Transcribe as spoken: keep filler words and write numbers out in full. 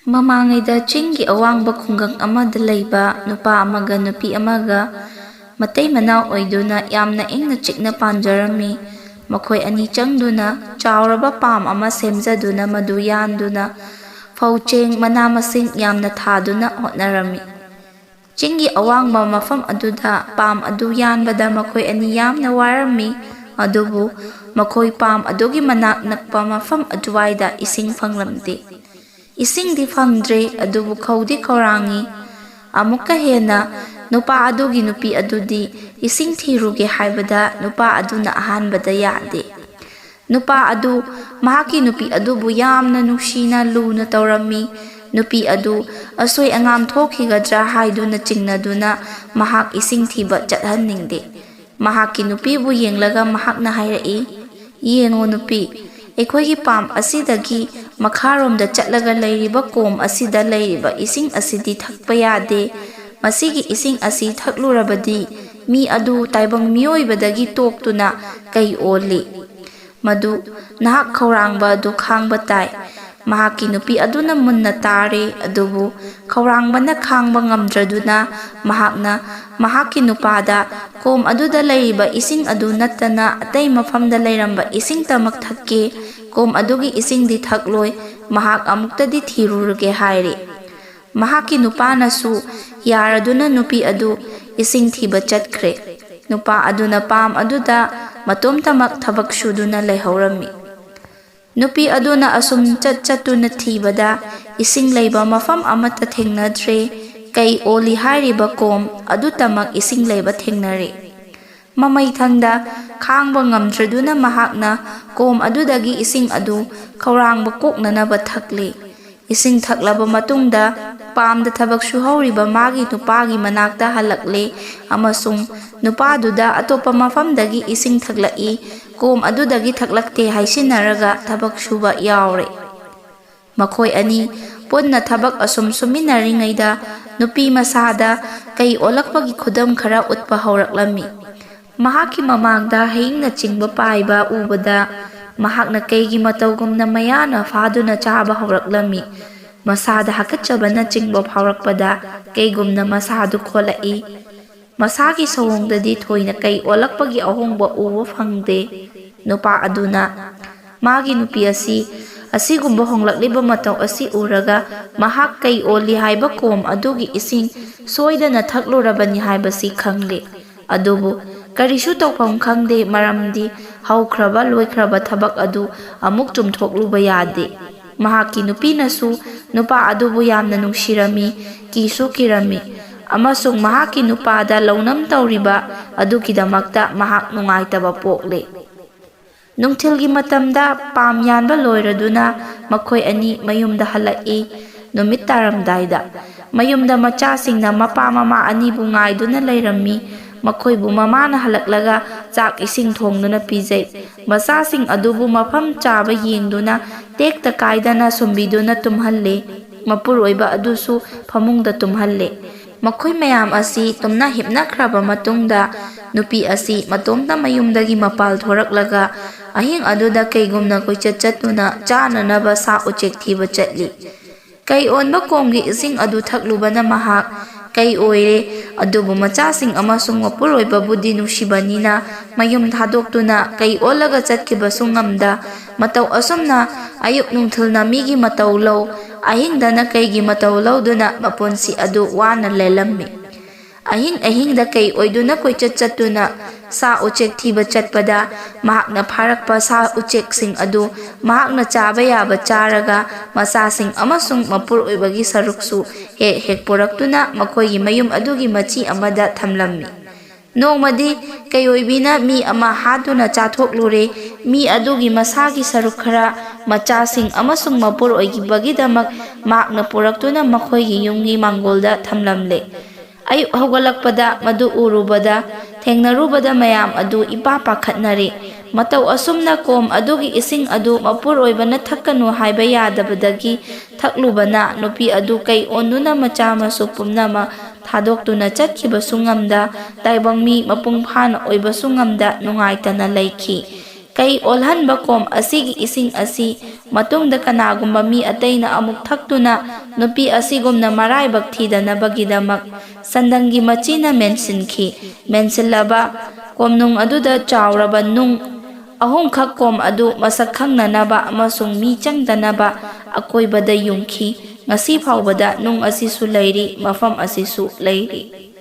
ꯃꯃꯥꯡꯉꯩꯗ ꯆꯤꯡꯒꯤ ꯑꯋꯥꯡꯕ ꯈꯨꯡꯒꯪ ꯑꯃꯗ ꯂꯩꯕ ꯅꯨꯄꯥ ꯑꯃꯒ ꯅꯨꯄꯤ ꯑꯃꯒ ꯃꯇꯩ ꯃꯅꯥꯎ ꯑꯣꯏꯗꯨꯅ ꯌꯥꯝꯅ ꯏꯪꯅ ꯆꯤꯛꯅ ꯄꯥꯟꯖꯔꯝꯃꯤ꯫ ꯃꯈꯣꯏ ꯑꯅꯤ ꯆꯪꯗꯨꯅ ꯆꯥꯎꯔꯕ ꯄꯥꯝ ꯑꯃ ꯁꯦꯝꯖꯗꯨꯅ ꯃꯗꯨ ꯌꯥꯟꯗꯨꯅ ꯐꯧ ꯆꯦꯡ ꯃꯅꯥ ꯃꯁꯤꯡ ꯌꯥꯝꯅ ꯊꯥꯗꯨꯅ ꯍꯣꯠꯅꯔꯝꯃꯤ꯫ ꯆꯤꯡꯒꯤ ꯑꯋꯥꯡꯕ ꯃꯐꯝ ꯑꯗꯨꯗ ꯄꯥꯝ ꯑꯗꯨ ꯌꯥꯟꯕꯗ ꯃꯈꯣꯏ ꯑꯅꯤ ꯌꯥꯝꯅ ꯋꯥꯔꯝꯃꯤ꯫ ꯑꯗꯨꯕꯨ ꯃꯈꯣꯏ ꯄꯥꯝ ꯑꯗꯨꯒꯤ ꯃꯅꯥꯛ ꯅꯛꯄ ꯃꯐꯝ ꯑꯗꯨꯋꯥꯏꯗ ꯏꯁꯤꯡ ꯐꯪꯂꯝꯗꯦ꯫ ꯏꯁꯤꯡꯗꯤ ꯐꯪꯗ꯭ꯔꯦ, ꯑꯗꯨꯕꯨ ꯈꯧꯗꯤ ꯈꯧꯔꯥꯡꯉꯤ꯫ ꯑꯃꯨꯛꯀ ꯍꯦꯟꯅ ꯅꯨꯄꯥ ꯑꯗꯨꯒꯤ ꯅꯨꯄꯤ ꯑꯗꯨꯗꯤ ꯏꯁꯤꯡ ꯊꯤꯔꯨꯒꯦ ꯍꯥꯏꯕꯗ ꯅꯨꯄꯥ ꯑꯗꯨꯅ ꯑꯍꯥꯟꯕꯗ ꯌꯥꯗꯦ꯫ ꯅꯨꯄꯥ ꯑꯗꯨ ꯃꯍꯥꯛꯀꯤ ꯅꯨꯄꯤ ꯑꯗꯨꯕꯨ ꯌꯥꯝꯅ ꯅꯨꯡꯁꯤꯅ ꯂꯨꯅ ꯇꯧꯔꯝꯃꯤ꯫ ꯅꯨꯄꯤ ꯑꯗꯨ ꯑꯁꯣꯏ ꯑꯉꯥꯝ ꯊꯣꯛꯈꯤꯒꯗ꯭ꯔꯥ ꯍꯥꯏꯗꯨꯅ ꯆꯤꯡꯅꯗꯨꯅ ꯃꯍꯥꯛ ꯏꯁꯤꯡ ꯊꯤꯕ ꯆꯠꯍꯟꯅꯤꯡꯗꯦ꯫ ꯃꯍꯥꯛꯀꯤ ꯅꯨꯄꯤꯕꯨ ꯌꯦꯡꯂꯒ ꯃꯍꯥꯛꯅ ꯍꯥꯏꯔꯛꯏ, "ꯌꯦꯡꯉꯨ ꯅꯨꯄꯤ, ꯑꯩꯈꯣꯏꯒꯤ ꯄꯥꯝ ꯑꯁꯤꯗꯒꯤ ꯃꯈꯥꯔꯣꯝꯗ ꯆꯠꯂꯒ ꯂꯩꯔꯤꯕ ꯀꯣꯝ ꯑꯁꯤꯗ ꯂꯩꯔꯤꯕ ꯏꯁꯤꯡ ꯑꯁꯤꯗꯤ ꯊꯛꯄ ꯌꯥꯗꯦ꯫ ꯃꯁꯤꯒꯤ ꯏꯁꯤꯡ ꯑꯁꯤ ꯊꯛꯂꯨꯔꯕꯗꯤ ꯃꯤ ꯑꯗꯨ ꯇꯥꯏꯕꯪ ꯃꯤꯑꯣꯏꯕꯗꯒꯤ ꯇꯣꯛꯇꯨꯅ ꯀꯩ ꯑꯣꯜꯂꯤ꯫ ꯃꯗꯨ ꯅꯍꯥꯛ ꯈꯧꯔꯥꯡꯕ ꯑꯗꯨ ꯈꯥꯡꯕ ꯇꯥꯏ꯫" ꯃꯍꯥꯛꯀꯤ ꯅꯨꯄꯤ ꯑꯗꯨꯅ ꯃꯨꯟꯅ ꯇꯥꯔꯦ, ꯑꯗꯨꯕꯨ ꯈꯧꯔꯥꯡꯕꯅ ꯈꯥꯡꯕ ꯉꯝꯗ꯭ꯔꯗꯨꯅ ꯃꯍꯥꯛꯅ ꯃꯍꯥꯛꯀꯤ ꯅꯨꯄꯥꯗ, "ꯀꯣꯝ ꯑꯗꯨꯗ ꯂꯩꯔꯤꯕ ꯏꯁꯤꯡ ꯑꯗꯨ ꯅꯠꯇꯅ ꯑꯇꯩ ꯃꯐꯝꯗ ꯂꯩꯔꯝꯕ ꯏꯁꯤꯡꯇꯃꯛ ꯊꯛꯀꯦ, ꯀꯣꯝ ꯑꯗꯨꯒꯤ ꯏꯁꯤꯡꯗꯤ ꯊꯛꯂꯣꯏ, ꯃꯍꯥꯛ ꯑꯃꯨꯛꯇꯗꯤ ꯊꯤꯔꯨꯔꯒꯦ" ꯍꯥꯏꯔꯤ꯫ ꯃꯍꯥꯛꯀꯤ ꯅꯨꯄꯥꯅꯁꯨ ꯌꯥꯔꯗꯨꯅ ꯅꯨꯄꯤ ꯑꯗꯨ ꯏꯁꯤꯡ ꯊꯤꯕ ꯆꯠꯈ꯭ꯔꯦ꯫ ꯅꯨꯄꯥ ꯑꯗꯨꯅ ꯄꯥꯝ ꯑꯗꯨꯗ ꯃꯇꯣꯝꯇꯃꯛ ꯊꯕꯛ ꯁꯨꯗꯨꯅ ꯂꯩꯍꯧꯔꯝꯃꯤ꯫ ꯅꯨꯄꯤ ꯑꯗꯨꯅ ꯑꯁꯨꯝ ꯆꯠ ꯆꯠꯇꯨꯅ ꯊꯤꯕꯗ ꯏꯁꯤꯡ ꯂꯩꯕ ꯃꯐꯝ ꯑꯃꯠꯇ ꯊꯦꯡꯅꯗ꯭ꯔꯦ꯫ ꯀꯩ ꯑꯣꯜꯂꯤ ꯍꯥꯏꯔꯤꯕ ꯀꯣꯝ ꯑꯗꯨꯇꯃꯛ ꯏꯁꯤꯡ ꯂꯩꯕ ꯊꯦꯡꯅꯔꯦ꯫ ꯃꯃꯩꯊꯪꯗ ꯈꯥꯡꯕ ꯉꯝꯗ꯭ꯔꯗꯨꯅ ꯃꯍꯥꯛꯅ ꯀꯣꯝ ꯑꯗꯨꯗꯒꯤ ꯏꯁꯤꯡ ꯑꯗꯨ ꯈꯧꯔꯥꯡꯕ ꯀꯣꯛꯅꯅꯕ ꯊꯛꯂꯦ꯫ ꯏꯁꯤꯡ ꯊꯛꯂꯕ ꯃꯇꯨꯡꯗ ꯄꯥꯝꯗ ꯊꯕꯛ ꯁꯨꯍꯧꯔꯤꯕ ꯃꯥꯒꯤ ꯅꯨꯄꯥꯒꯤ ꯃꯅꯥꯛꯇ ꯍꯜꯂꯛꯂꯦ ꯑꯃꯁꯨꯡ ꯅꯨꯄꯥꯗꯨꯗ ꯑꯇꯣꯞꯄ ꯃꯐꯝꯗꯒꯤ ꯏꯁꯤꯡ ꯊꯛꯂꯛꯏ, ꯀꯣꯝ ꯑꯗꯨꯗꯒꯤ ꯊꯛꯂꯛꯇꯦ ꯍꯥꯏꯁꯤꯟꯅꯔꯒ ꯊꯕꯛ ꯁꯨꯕ ꯌꯥꯎꯔꯦ꯫ ꯃꯈꯣꯏ ꯑꯅꯤ ꯄꯨꯟꯅ ꯊꯕꯛ ꯑꯁꯨꯝ ꯁꯨꯃꯤꯟꯅꯔꯤꯉꯩꯗ ꯅꯨꯄꯤ ꯃꯁꯥꯗ ꯀꯩ ꯑꯣꯜꯂꯛꯄꯒꯤ ꯈꯨꯗꯝ ꯈꯔ ꯎꯠꯄ ꯍꯧꯔꯛꯂꯝꯃꯤ꯫ ꯃꯍꯥꯛꯀꯤ ꯃꯃꯥꯡꯗ ꯍꯌꯤꯡꯅꯆꯤꯡꯕ ꯄꯥꯏꯕ ꯎꯕꯗ ꯃꯍꯥꯛꯅ ꯀꯩꯒꯤ ꯃꯇꯧꯒꯨꯝꯅ ꯃꯌꯥꯅ ꯐꯥꯗꯨꯅ ꯆꯥꯕ ꯍꯧꯔꯛꯂꯝꯃꯤ꯫ ꯃꯁꯥꯗ ꯍꯥꯀꯠꯆꯕꯅꯆꯤꯡꯕ ꯐꯥꯎꯔꯛꯄꯗ ꯀꯩꯒꯨꯝꯅ ꯃꯁꯥꯗꯨ ꯈꯣꯠꯂꯛꯏ꯫ ꯃꯁꯥꯒꯤ ꯁꯑꯣꯡꯗꯗꯤ ꯊꯣꯏꯅ ꯀꯩ ꯑꯣꯜꯂꯛꯄꯒꯤ ꯑꯍꯣꯡꯕ ꯎꯕ ꯐꯪꯗꯦ꯫ ꯅꯨꯄꯥ ꯑꯗꯨꯅ ꯃꯥꯒꯤ ꯅꯨꯄꯤ ꯑꯁꯤ ꯑꯁꯤꯒꯨꯝꯕ ꯍꯣꯡꯂꯛꯂꯤꯕ ꯃꯇꯧ ꯑꯁꯤ ꯎꯔꯒ ꯃꯍꯥꯛ ꯀꯩ ꯑꯣꯜꯂꯤ ꯍꯥꯏꯕ ꯀꯣꯝ ꯑꯗꯨꯒꯤ ꯏꯁꯤꯡ ꯁꯣꯏꯗꯅ ꯊꯛꯂꯨꯔꯕꯅꯤ ꯍꯥꯏꯕꯁꯤ ꯈꯪꯂꯦ꯫ ꯑꯗꯨꯕꯨ ꯀꯔꯤꯁꯨ ꯇꯧꯐꯝ ꯈꯪꯗꯦ, ꯃꯔꯝꯗꯤ ꯍꯧꯈ꯭ꯔꯕ ꯂꯣꯏꯈ꯭ꯔꯕ ꯊꯕꯛ ꯑꯗꯨ ꯑꯃꯨꯛ ꯆꯨꯝꯊꯣꯛꯂꯨꯕ ꯌꯥꯗꯦ꯫ ꯃꯍꯥꯛꯀꯤ ꯅꯨꯄꯤꯅꯁꯨ ꯅꯨꯄꯥ ꯑꯗꯨꯕꯨ ꯌꯥꯝꯅ ꯅꯨꯡꯁꯤꯔꯝꯃꯤ, ꯀꯤꯁꯨ ꯀꯤꯔꯝꯃꯤ, ꯑꯃꯁꯨꯡ ꯃꯍꯥꯛꯀꯤ ꯅꯨꯄꯥꯗ ꯂꯧꯅꯝ ꯇꯧꯔꯤꯕ ꯑꯗꯨꯒꯤꯗꯃꯛꯇ ꯃꯍꯥꯛ ꯅꯨꯡꯉꯥꯏꯇꯕ ꯄꯣꯛꯂꯦ꯫ ꯅꯨꯡꯊꯤꯜꯒꯤ ꯃꯇꯝꯗ ꯄꯥꯝ ꯌꯥꯟꯕ ꯂꯣꯏꯔꯗꯨꯅ ꯃꯈꯣꯏ ꯑꯅꯤ ꯃꯌꯨꯝꯗ ꯍꯜꯂꯛꯏ꯫ ꯅꯨꯃꯤꯠ ꯇꯥꯔꯝꯗꯥꯏꯗ ꯃꯌꯨꯝꯗ ꯃꯆꯥꯁꯤꯡꯅ ꯃꯄꯥ ꯃꯃꯥ ꯑꯅꯤꯕꯨ ꯉꯥꯏꯗꯨꯅ ꯂꯩꯔꯝꯃꯤ꯫ ꯃꯈꯣꯏꯕꯨ ꯃꯃꯥꯅ ꯍꯜꯂꯛꯂꯒ ꯆꯥꯛ ꯏꯁꯤꯡ ꯊꯣꯡꯗꯨꯅ ꯄꯤꯖꯩ꯫ ꯃꯆꯥꯁꯤꯡ ꯑꯗꯨꯕꯨ ꯃꯐꯝ ꯆꯥꯕ ꯌꯦꯡꯗꯨꯅ ꯇꯦꯛꯇ ꯀꯥꯏꯗꯅ ꯁꯨꯝꯕꯤꯗꯨꯅ ꯇꯨꯝꯍꯜꯂꯤ꯫ ꯃꯄꯨꯔꯣꯏꯕ ꯑꯗꯨꯁꯨ ꯐꯃꯨꯡꯗ ꯇꯨꯝꯍꯜꯂꯤ꯫ ꯃꯈꯣꯏ ꯃꯌꯥꯝ ꯑꯁꯤ ꯇꯨꯝꯅ ꯍꯤꯞꯅꯈ꯭ꯔꯕ ꯃꯇꯨꯡꯗ ꯅꯨꯄꯤ ꯑꯁꯤ ꯃꯇꯣꯝꯇ ꯃꯌꯨꯝꯗꯒꯤ ꯃꯄꯥꯜ ꯊꯣꯔꯛꯂꯒ ꯑꯍꯤꯡ ꯑꯗꯨꯗ ꯀꯩꯒꯨꯝꯅ ꯀꯣꯏꯆꯠ ꯆꯠꯇꯨꯅ ꯆꯥꯅꯅꯕ ꯁꯥ ꯎꯆꯦꯛ ꯊꯤꯕ ꯆꯠꯂꯤ꯫ ꯀꯩ ꯑꯣꯟꯕ ꯀꯣꯝꯒꯤ ꯏꯁꯤꯡ ꯑꯗꯨ ꯊꯛꯂꯨꯕꯅ ꯃꯍꯥꯛ ꯀꯩ ꯑꯣꯏꯔꯦ, ꯑꯗꯨꯕꯨ ꯃꯆꯥꯁꯤꯡ ꯑꯃꯁꯨꯡ ꯃꯄꯨꯔꯣꯏꯕꯕꯨꯗꯤ ꯅꯨꯡꯁꯤꯕꯅꯤꯅ ꯃꯌꯨꯝ ꯊꯥꯗꯣꯛꯇꯨꯅ ꯀꯩ ꯑꯣꯜꯂꯒ ꯆꯠꯈꯤꯕꯁꯨ ꯉꯝꯗ꯫ ꯃꯇꯧ ꯑꯁꯨꯝꯅ ꯑꯌꯨꯛ ꯅꯨꯡꯊꯤꯜꯅ ꯃꯤꯒꯤ ꯃꯇꯧ ꯂꯧ, ꯑꯍꯤꯡꯗꯅ ꯀꯩꯒꯤ ꯃꯇꯧ ꯂꯧꯗꯨꯅ ꯃꯄꯨꯟꯁꯤ ꯑꯗꯨ ꯋꯥꯅ ꯂꯦꯜꯂꯝꯃꯤ꯫ ꯑꯍꯤꯡ ꯑꯍꯤꯡꯗ ꯀꯩ ꯑꯣꯏꯗꯨꯅ ꯀꯣꯏꯆꯠ ꯆꯠꯇꯨꯅ ꯁꯥ ꯎꯆꯦꯛ ꯊꯤꯕ ꯆꯠꯄꯗ ꯃꯍꯥꯛꯅ ꯐꯥꯔꯛꯄ ꯁꯥ ꯎꯆꯦꯛꯁꯤꯡ ꯑꯗꯨ ꯃꯍꯥꯛꯅ ꯆꯥꯕ ꯌꯥꯕ ꯆꯥꯔꯒ ꯃꯆꯥꯁꯤꯡ ꯑꯃꯁꯨꯡ ꯃꯄꯨꯔꯣꯏꯕꯒꯤ ꯁꯔꯨꯛꯁꯨ ꯍꯦꯛ ꯍꯦꯛ ꯄꯨꯔꯛꯇꯨꯅ ꯃꯈꯣꯏꯒꯤ ꯃꯌꯨꯝ ꯑꯗꯨꯒꯤ ꯃꯆꯤ ꯑꯃꯗ ꯊꯝꯂꯝꯃꯤ꯫ ꯅꯣꯡꯃꯗꯤ ꯀꯩꯑꯣꯏꯕꯤꯅ ꯃꯤ ꯑꯃ ꯍꯥꯠꯇꯨꯅ ꯆꯥꯊꯣꯛꯂꯨꯔꯦ꯫ ꯃꯤ ꯑꯗꯨꯒꯤ ꯃꯁꯥꯒꯤ ꯁꯔꯨꯛ ꯈꯔ ꯃꯆꯥꯁꯤꯡ ꯑꯃꯁꯨꯡ ꯃꯄꯨꯔꯣꯏꯕꯒꯤꯗꯃꯛ ꯃꯍꯥꯛꯅ ꯄꯨꯔꯛꯇꯨꯅ ꯃꯈꯣꯏꯒꯤ ꯌꯨꯝꯒꯤ ꯃꯥꯡꯒꯣꯜꯗ ꯊꯝꯂꯝꯂꯦ꯫ ꯑꯌꯨꯛ ꯍꯧꯒꯠꯂꯛꯄꯗ ꯃꯗꯨ ꯎꯔꯨꯕꯗ ꯊꯦꯡꯅꯔꯨꯕꯗ ꯃꯌꯥꯝ ꯑꯗꯨ ꯏꯄꯥ ꯄꯥꯈꯠꯅꯔꯦ꯫ ꯃꯇꯧ ꯑꯁꯨꯝꯅ ꯀꯣꯝ ꯑꯗꯨꯒꯤ ꯏꯁꯤꯡ ꯑꯗꯨ ꯃꯄꯨꯔꯣꯏꯕꯅ ꯊꯛꯀꯅꯨ ꯍꯥꯏꯕ ꯌꯥꯗꯕꯗꯒꯤ ꯊꯛꯂꯨꯕꯅ ꯅꯨꯄꯤ ꯑꯗꯨ ꯀꯩ ꯑꯣꯟꯗꯨꯅ ꯃꯆꯥ ꯃꯁꯨ ꯄꯨꯝꯅꯃꯛ ꯊꯥꯗꯣꯛꯇꯨꯅ ꯆꯠꯈꯤꯕꯁꯨ ꯉꯝꯗ, ꯇꯥꯏꯕꯪ ꯃꯤ ꯃꯄꯨꯡ ꯐꯥꯅ ꯑꯣꯏꯕꯁꯨ ꯉꯝꯗ ꯅꯨꯡꯉꯥꯏꯇꯅ ꯂꯩꯈꯤ꯫ ꯀꯩ ꯑꯣꯜꯍꯟꯕ ꯀꯣꯝ ꯑꯁꯤꯒꯤ ꯏꯁꯤꯡ ꯑꯁꯤ ꯃꯇꯨꯡꯗ ꯀꯅꯥꯒꯨꯝꯕ ꯃꯤ ꯑꯇꯩꯅ ꯑꯃꯨꯛ ꯊꯛꯇꯨꯅ ꯅꯨꯄꯤ ꯑꯁꯤꯒꯨꯝꯅ ꯃꯔꯥꯏꯕꯛ ꯊꯤꯗꯅꯕꯒꯤꯗꯃꯛ ꯁꯟꯗꯪꯒꯤ ꯃꯆꯤꯅ ꯃꯦꯟꯁꯤꯟꯈꯤ꯫ ꯃꯦꯟꯁꯤꯜꯂꯕ ꯀꯣꯝꯅꯨꯡ ꯑꯗꯨꯗ ꯆꯥꯎꯔꯕ ꯅꯨꯡ ꯑꯍꯨꯝꯈꯛ ꯀꯣꯝ ꯑꯗꯨ ꯃꯁꯛ ꯈꯪꯅꯅꯕ ꯑꯃꯁꯨꯡ ꯃꯤ ꯆꯪꯗꯅꯕ ꯑꯀꯣꯏꯕꯗ ꯌꯨꯡꯈꯤ꯫ ꯉꯁꯤ ꯐꯥꯎꯕꯗ ꯅꯨꯡ ꯑꯁꯤꯁꯨ ꯂꯩꯔꯤ, ꯃꯐꯝ ꯑꯁꯤꯁꯨ ꯂꯩꯔꯤ꯫